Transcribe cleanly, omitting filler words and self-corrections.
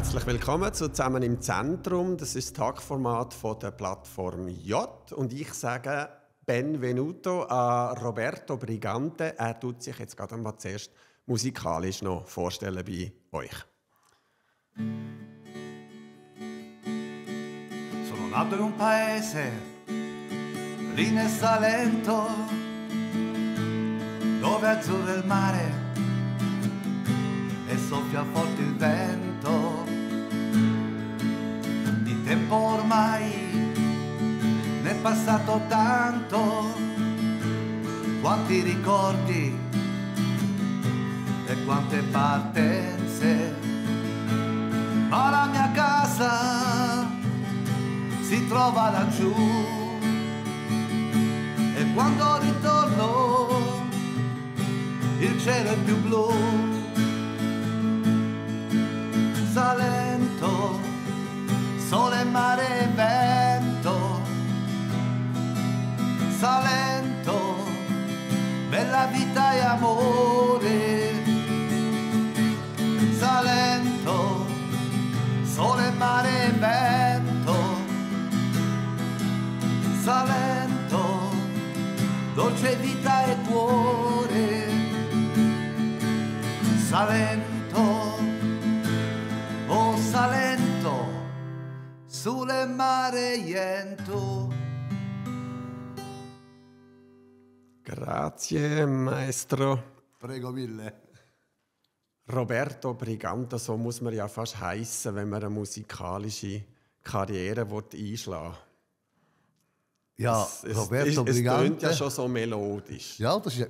Herzlich willkommen zu «Zusammen im Zentrum». Das ist das Tagformat von der Plattform J. Und ich sage Benvenuto an Roberto Brigante. Er tut sich jetzt gerade mal zuerst musikalisch noch vorstellen bei euch. Sono nato in un paese, lì nel Salento, dove è azzurro il mare e soffia forte il vento. Di tempo ormai ne è passato tanto, quanti ricordi e quante partenze, ma la mia casa si trova laggiù e quando ritorno il cielo è più blu. Salento, sole, mare e vento. Salento, bella vita e amore. Salento, sole, mare e vento. Salento, dolce vita e cuore. Salento, oh Salento, sulle mare iento. Grazie, Maestro. Prego mille. Roberto Brigante, so muss man ja fast heissen, wenn man eine musikalische Karriere einschlagen will. Ja, Roberto Brigante. Es tönt ja schon so melodisch. Ja, das ist